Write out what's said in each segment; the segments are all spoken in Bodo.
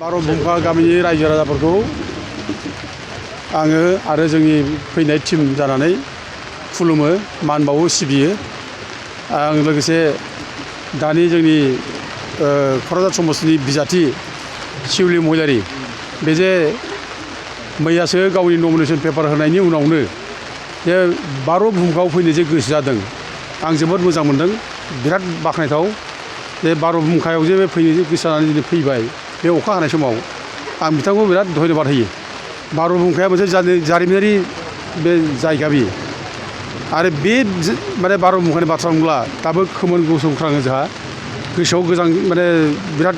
बार'बुंखा गामिनि रायजो राजाफोरखौ आङो आरो जोंनि फैनाय टीम जानानै खुलुमो, मान बावो, सिबियो। आं लोगोसे दानि जोंनि क'क्राझार समाजनि बिजाथि शिउलि महिलारि बे जे मैयासो गावनि नमिनेसन पेपार होनायनि उनावनो जे बार'बुंखायाव फैनो जे गोसो जादों, आं जोबोद मोजां मोनदों। बिराद बाख्नायथाव जे बार'बुंखायाव जे फैनो गोसो जानानै दिनै फैबाय बे अखा हानाय समाव। आं बिथांखौ बिराद धन्यबाद होयो। बार'बुंखाया मोनसे जारिमिनारि बे जायगा बियो। आरो बे माने बार'बुंखानि बाथ्रा बुंब्ला दाबो खोमोन गसंख्राङो जोंहा गोसोआव गोजां माने बिराद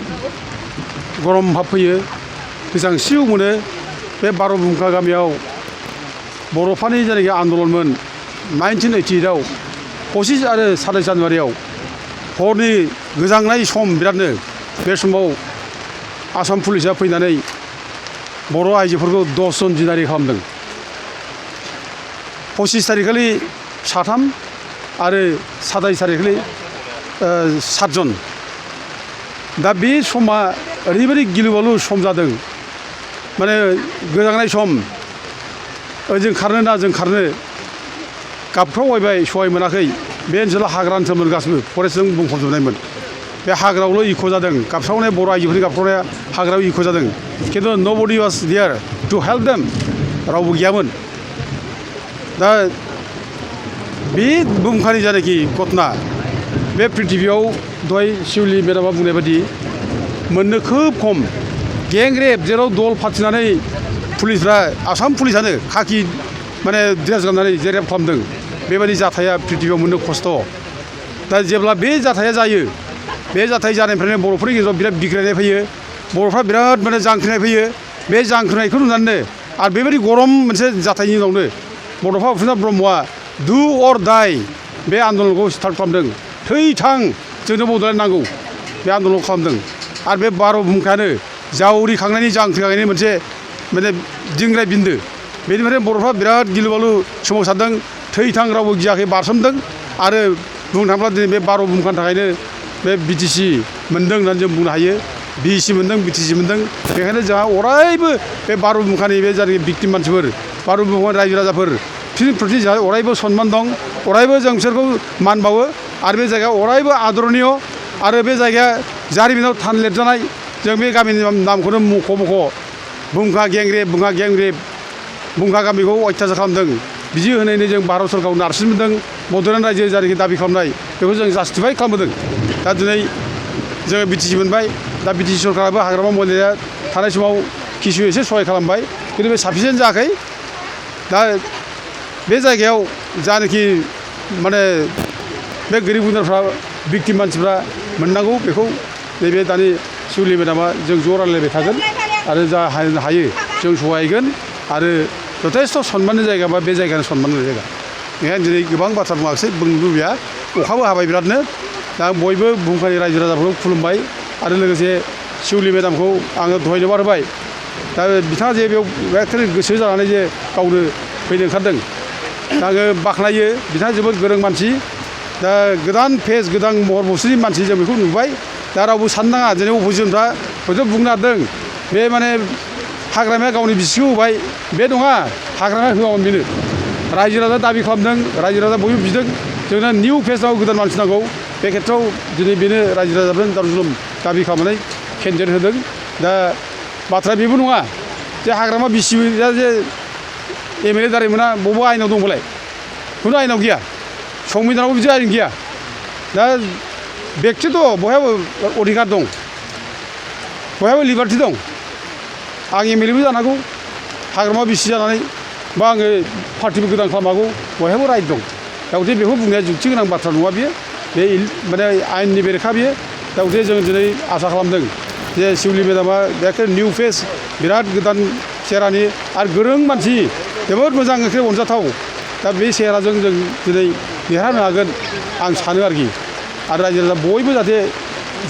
गरम भाब फैयो, गोजांस्रिउ मोनो। बे बार'बुंखा गामियाव बर'फोरनि जायनाखि आन्दलनमोन 1988आव 25 आरो 27 जानुवारियाव हरनि गोजांनाय सम बिरादनो, बे समाव आसाम पुलिसा फैनानै बर' आइजोफोरखौ 10 जन जिनारि खालामदों। 25 थारिखखालि 3 आरो 27 थारिखखालि 7 जन। दा बे समा ओरैबायदि गिलु-बालु सम जादों, माने गोजांनाय सम। जों खारनो ना जों खारनो गाबख्रावबायबाय, सहाय मोनाखै। बे ओनसोला हाग्रा ओनसोलमोन, गासिबो फरेस्टजों बुंफबजोबनायमोन। बे हाग्रायावल' इक' जादों, गाबस्रावनाय बर' आइजोफोरनि गाबख्रावनाया हाग्रायाव इक' जादों। खिन्थु nobody was there to help them, रावबो गैयामोन। दा बे बुहुमखानि जायनाखि घटना, बे प्रिथिबियाव दहाय शिउलि मेडामा बुंनाय बायदि मोननो खोब खम। गेंरेप, जेराव दल फाथिनानै पुलिसफ्रा, आसाम पुलिसानो खाखि माने ड्रेस गाननानै जे रेप खालामदों, बेबायदि जाथाया प्रिथिबियाव मोननो खस्थ'। दा जेब्ला बे जाथाया जायो, बे जाथाय जानायनिफ्रायनो बर'फोरनि गेजेराव बिराद बिग्रायनाय फैयो, बर'फ्रा बिराद माने जांख्रिनाय फैयो। बे जांख्रिनायखौ नुनानैनो आरो बेबायदि गरम मोनसे जाथायनि उनावनो बड'फा उपेन्द्र ब्रह्मआ डु अर डाइ बे आन्दलनखौ स्टार्ट खालामदों। थै थां, जोंनो बड'लेण्ड नांगौ, बे आन्दलन खालामदों। आरो बे बार'बुंखायानो जावरिखांनायनि जांख्रिखांनायनि मोनसे माने दिंग्राय बिन्दो। बेनिफ्रायनो बर'फ्रा बिराद गिलु-बालु सोमावसारदों। थै थां, रावबो गियाखै, बारसोमदों। आरो बुंनो थाङोब्ला दिनै बे बार'बुंखानि थाखायनो बे बिटिसि मोनदों होननानै जों बुंनो हायो। बिसि मोनदों, बिटिसि मोनदों। बेखायनो जोंहा अरायबो बे बार'बुंखानि बे जायनाखि भिक्टिम मानसिफोर, बार'बुंखानि रायजो राजाफोर, बिसोरनि प्रति जोंहा अरायबो सनमान दं, अरायबो जों बिसोरखौ मान बावो। आरो बे जायगाया अरायबो आदरनीय, आरो बे जायगाया जारिमिनाव थान लिरजानाय। जों बे गामिनि नामखौनो मख' बुंखा गेंरेप, बुंखा गामिखौ अयथासार खालामदों। बिदि होनायनि जों भारत सरकारखौ नारसिनदों। बड'लेण्ड रायजो जायनाखि दाबि खालामनाय, बेखौ जों जास्टिफाइ खालामबोदों। दा दिनै जोङो बिटिसि मोनबाय। दा बिटिसि सरकाराबो हाग्रामा महिलाया थानाय समाव किसु एसे सहाय खालामबाय, खिन्थु बे साफिसियेन्ट जायाखै। दा बे जायगायाव जानाखि माने बे गोरिब गुन्द्राफ्रा, भिक्टिम मानसिफ्रा मोननांगौ, बेखौ नैबे दानि शिउलि मेडामा जों ज' रायलायबाय थागोन। आरो जा हायो जों सहायगोन। आरो जथेस्थ' सनमाननि जायगा बा बे जायगानि सनमाननि जायगा। बेखायनो दिनै गोबां बाथ्रा बुङाखिसै, बुंनो लुबैया। अखाबो हाबाय बिरादनो। दा बयबो बुहुमखानि रायजो राजाफोरखौ खुलुमबाय। आरो लोगोसे शिउलि मेडामखौ आङो धन्यबाद होबाय। दा बिथाङा जे बेयाव एखेबारे गोसो जानानै जे गावनो फैनो ओंखारदों, दा आङो बाख्नायो। बिथाङा जोबोद गोरों मानसि। दा गोदान फेस, गोदान महर मुस्रिनि मानसि, जों बेखौ नुबाय। दा रावबो साननो नाङा, दिनै अफजिसनफ्रा हयथ' बुंनो हादों बे माने हाग्रामाया गावनि बिसिखौ होबाय, बे नङा। हाग्रामाया होआमोन बेनो। रायजो राजा दाबि खालामदों, रायजो राजा बयबो बिदों। जोंनो निउ फेस नांगौ, गोदान मानसि नांगौ। बे खेत्रआव दिनै बेनो रायजो राजाफोरजों दारुजुलुम दाबि खालामनानै केन्डिडेट होदों। दा बाथ्राया बेबो नङा जे हाग्रामा बिसिया जे एमएलए दाराय मोना, बबेबा आयेनाव दंबालाय? खुनु आयेनाव गैया। संबिधानावबो बिदि आयेन गैया। दा बेक्तिथ' बयहाबो अधिकार दं, बयहाबो लिबार्टि दं। आं एमएलएबो जानो हागौ, हाग्रामा बिसि जानानै, बा आङो पार्टिबो गोदान खालामनो हागौ, बयहाबो राइट दं। दा गथिखे बेखौ बुंनाया जुक्ति गोनां बाथ्रा नङा बियो। बे माने आयेननि बेरेखा बियो। दा गथिखे जों दिनै आसा खालामदों जे शिउलि मेडामा एखे निउ फेस, बिराद गोदान चेहरानि आरो गोरों मानसि, जोबोद मोजां, एखे अनजाथाव। दा बे चेहराजों जों दिनै देरहानो हागोन आं सानो आरोखि। आरो रायजो राजा बयबो जाहाथे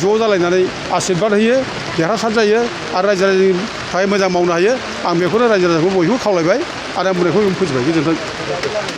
ज' जालायनानै आसिरबाद होयो, देरहासार जायो, आरो रायजो राजानि थाखाय मोजां मावनो हायो। आं बेखौनो रायजो राजाखौ बयबो खावलायबाय। आरो आं बुंनायखौ फोजोबबाय। गोजोन्थों।